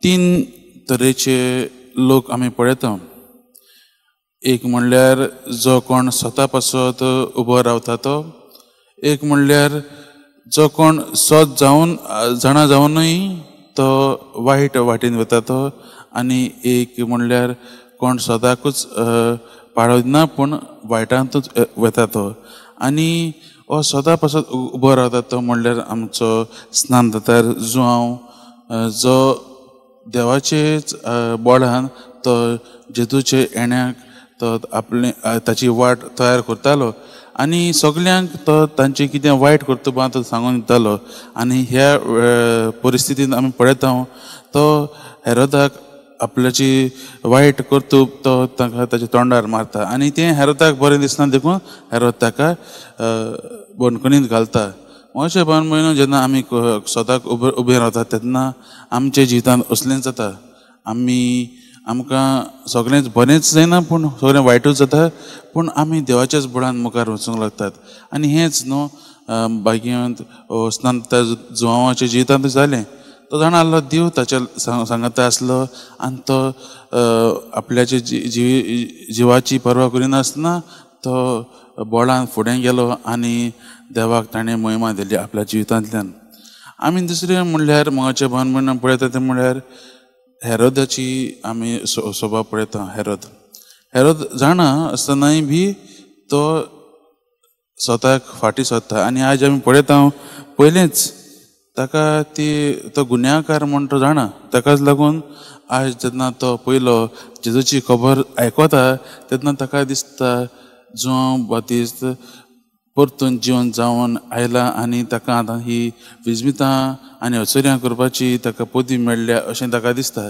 तीन तरेचे लोक आमी पळयता. एक म्हणल्यार जो कोण स्वता पासत उबो रावता तो, एक म्हणल्यार जो कोण सत जावन जाणा जावनूय तो वायट वाटेन वता तो, आनी एक म्हणल्यार कोण सदाकूच पाळना पूण वायटांतूच वता तो. आनी हो सदा पासत उबो रावता तो म्हणल्यार आमचो स्नानदातार जुआंव, जो देवाचेच बोळान तो जेजूचे येण्याक तो आपले ताची वाट तयार करतालो आनी सगल्यांक तो तांचें कितें वायट कर्तुबां तो सांगून दितालो. आनी ह्या परिस्थितीन आमी पळयता तो हेरोदाक आपल्याची वायट कर्तूब तो ताका ताच्या तोंडार मारता आनी तें हेरोदाक बरें दिसना देखून हेरोद ताका बंदखणींत घालता. अशें भावन भयणो जेन्ना आमी स्वताक उबे रावतात तेन्ना आमच्या जिवितांत असलेंच जाता. आमी आमकां सगळेंच बरेंच जायना पूण सगळें वायटूच जाता, पूण आमी देवाच्याच बळान मुखार वचूंक लागतात. आनी हेंच न्हू भाग्यांत स्नान जुआंवाच्या जिवितांत जालें. तो जाणा आसलो देव ताच्या सांगाता आसलो आनी तो आपल्याचे जिवाची पर्वा करिनासतना तो बोळान फुडें गेलो आनी देवाक ताणें महिमा दिली आपल्या जिवितांतल्यान. आमी दुसरें म्हणल्यार मोगाचे भावन भयणां पळयता तें म्हणल्यार हेरोदाची आमी स्वभाव पळयता. हेरोद हेरोद जाणा आसतनाय बी तो स्वताक फाटीं सोदता. आनी आयज आमी पळयता पयलेंच ताका ती तो गुन्यांवकार म्हण तो जाणा, ताकाच लागून आयज जेन्ना तो पयलो जेजूची खबर आयकता तेन्ना ताका दिसता जुआंव बातिस्त परतून जिवन जावन आयला आनी ताका आतां ही विजमितां आनी अचर्यां करपाची ताका पदवी मेळ्ळ्या अशें ताका दिसता.